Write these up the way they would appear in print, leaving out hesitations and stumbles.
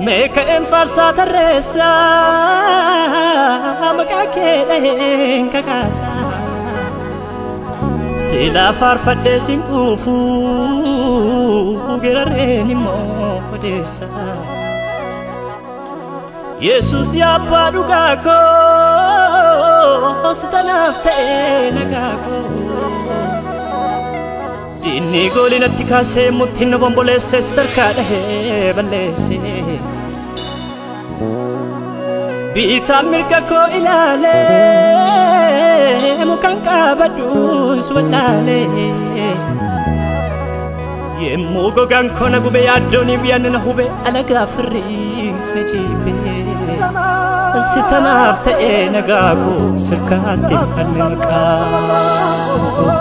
Meeka'een faarsaa tarreessaa maqaa kee dhaheen kakaasaa silaa faarfadhee siin quufuu gerarreen immoo odeessaa Yesuus yaa abbaa dhugaa koo si tanaaf ta'ee nagaa koo Diinni goolii natti kaasee murtiin na bomboleessee si tarkaa dhahee balleessee Biitaan mirga koo ilaalee mukaan qabadhuus wallaalee Yemmuu gogaan koo na gube yaaddooniif yaadni na hube alagaa firrii na jiibee Si tanaaf ta'ee nagaa koo sirkaatti hanni maqaa koo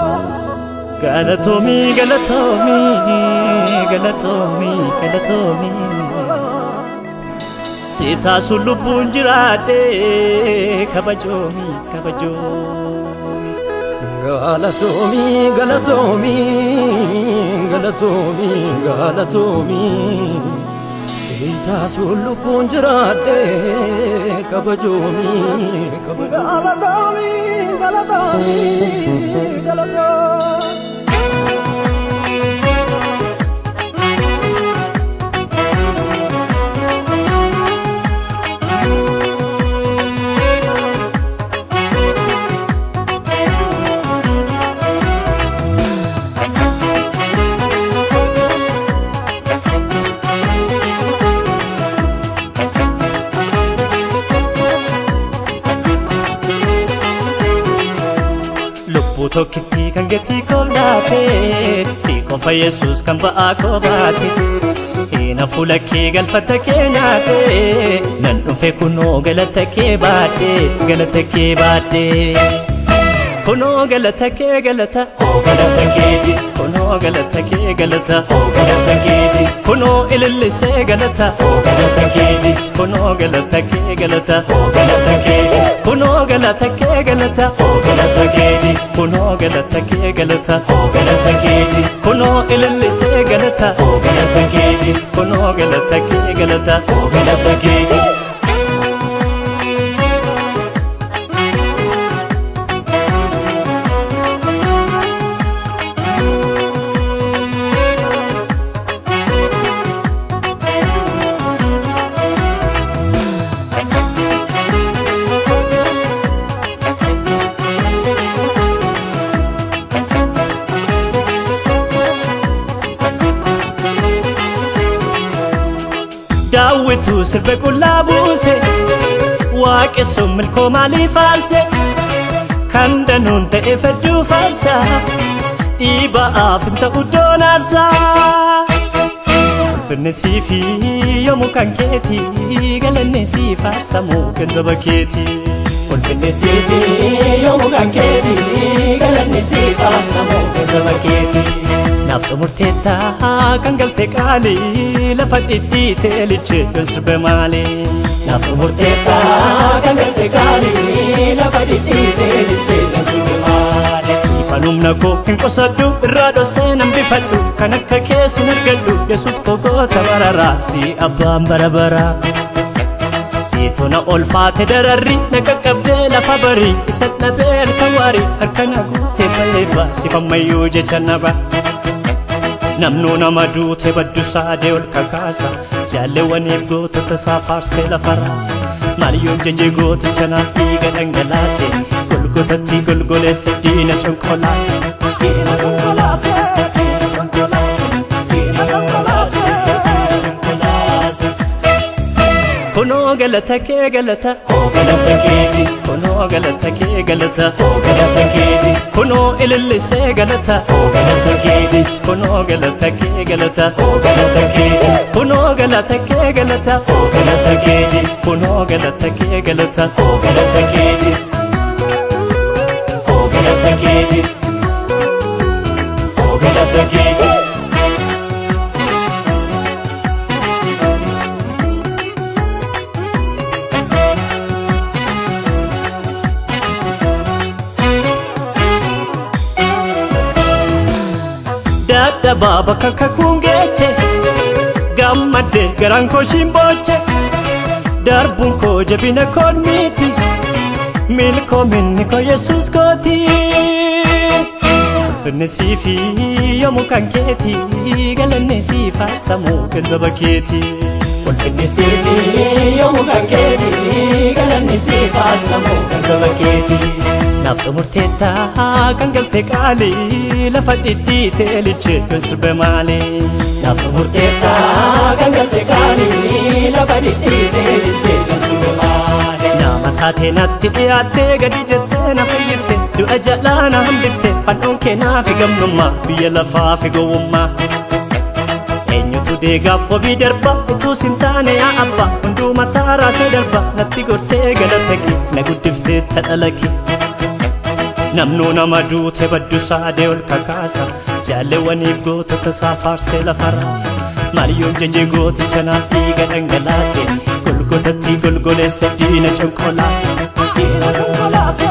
Galatoomii galatoomii galatoomii galatoomii Si taasuun lubbuun jiraadhee kabajoomii kabajoomii Galatoomii galatoomii galatoomii galatoomii Si taasuun lubbuun jiraadhee kabajoomii kabajoomii Galatoomii galatoomii galatoomii Lubbuu tokkitti kan gatii koo laate si qofa Yesuus kan ba'aa koo baate Hina fuula kee galfata kee nyaate nan dhufe kunoo galata kee baadhe galata kee baadhe Kunoo galata kee galata oo galata keeti kunoo galata kee galata oo galata keeti kunoo ilillisee galata oo galata keeti kunoo galata kee galata oo galata keeti kunoo galata kee galata oo galata keeti kunoo galata kee galata oo galata keeti kunoo ilillisee galata oo galata keeti kunoo galata kee galata oo galata keeti Daawwitu sirba qullaa buuse waaqessuun milkoo maalii faarse kan danuun ta'e fedduu faarsa dhiiba'aaf hin ta'u iddoon aarsaa Ulfinni siifi yoomuu kan keeti galanni sii faarsamu kan saba keeti Ulfinni siifi yoomuu kan keeti galanni sii faarsamu kan saba keeti Naaf xumurteetta kan galte qaalii lafa dhidhiitee lichee sirbe maali Naaf xumurteetta kan galte qaalii lafa dhidhiitee lichee sirbe maali Siifan humna koo hin qosadhu irraa dhoosee nan bifadhu kan akka keessan argadhu Yesuus koo goota bararaa si abbaan bara baraa Siitu na olfaate dararri na qaqqabdee lafa barii isa dhabee harka waarii harka na guutee ba'eeba siif ammayyuu jecha naba Namnuu nama duute baddu saadee ol kakaasa jaalleewwaniif gootota isaa faarsee lafa raasa Maariyoon jajee gooticha naaf dhiiga dhangalaase golgotatti golgoleesse diina conqolaase Diina conqolaase diina conqolaase diina conqolaase conqolaase Kunoo galata kee galata oo galata keeti kunoo galata kee galata oo galata keeti kunoo ilillisee galata oo galata keeti kunoo galata kee galata oo galata keeti kunoo galata kee galata oo galata keeti kunoo galata kee galata oo galata keeti oo galata keeti oo galata keeti Dadhabaa bakka kakuun geeche Gammadde garaan koo shimbooche, darbuun koo jabina koon miti, milkoominni koo Yesuus kooti. Ulfinni siifi yoomuu kan keeti, galanni sii faarsamu ganzaba keeti. Ulfinni siifi yoomuu kan keeti, galanni sii faarsamu ganzaba keeti. Naaf xumurteetta kan galte qaalii, lafa dhidhiitee lichee yoon sirbe maali. Naaf xumurteetta kan galte qaalii, lafa dhidhiitee lichee yoon sirbe maali. Nama taatee natti dhiyaattee, gadi jettee na fayyifte, du'a jalaa na hambifte, fannoon kee naa fi gamnummaa biyya lafaa fi gowwummaa. Eenyutu deegaaf wabii darba utuu sin taane yaa abbaa, hunduu mataa raasee darba, natti gortee galata kee na guddiftee tadhala kee. Namnuu nama duute baddu saadee ol kakaasa, jaalewwaniif gootota isaa faarsee lafa raasa. Maaliyoon jajee gooticha naaf dhiiga dhangalaase, golgotatti golgoleessa diina conqolaase. Diina conqolaase,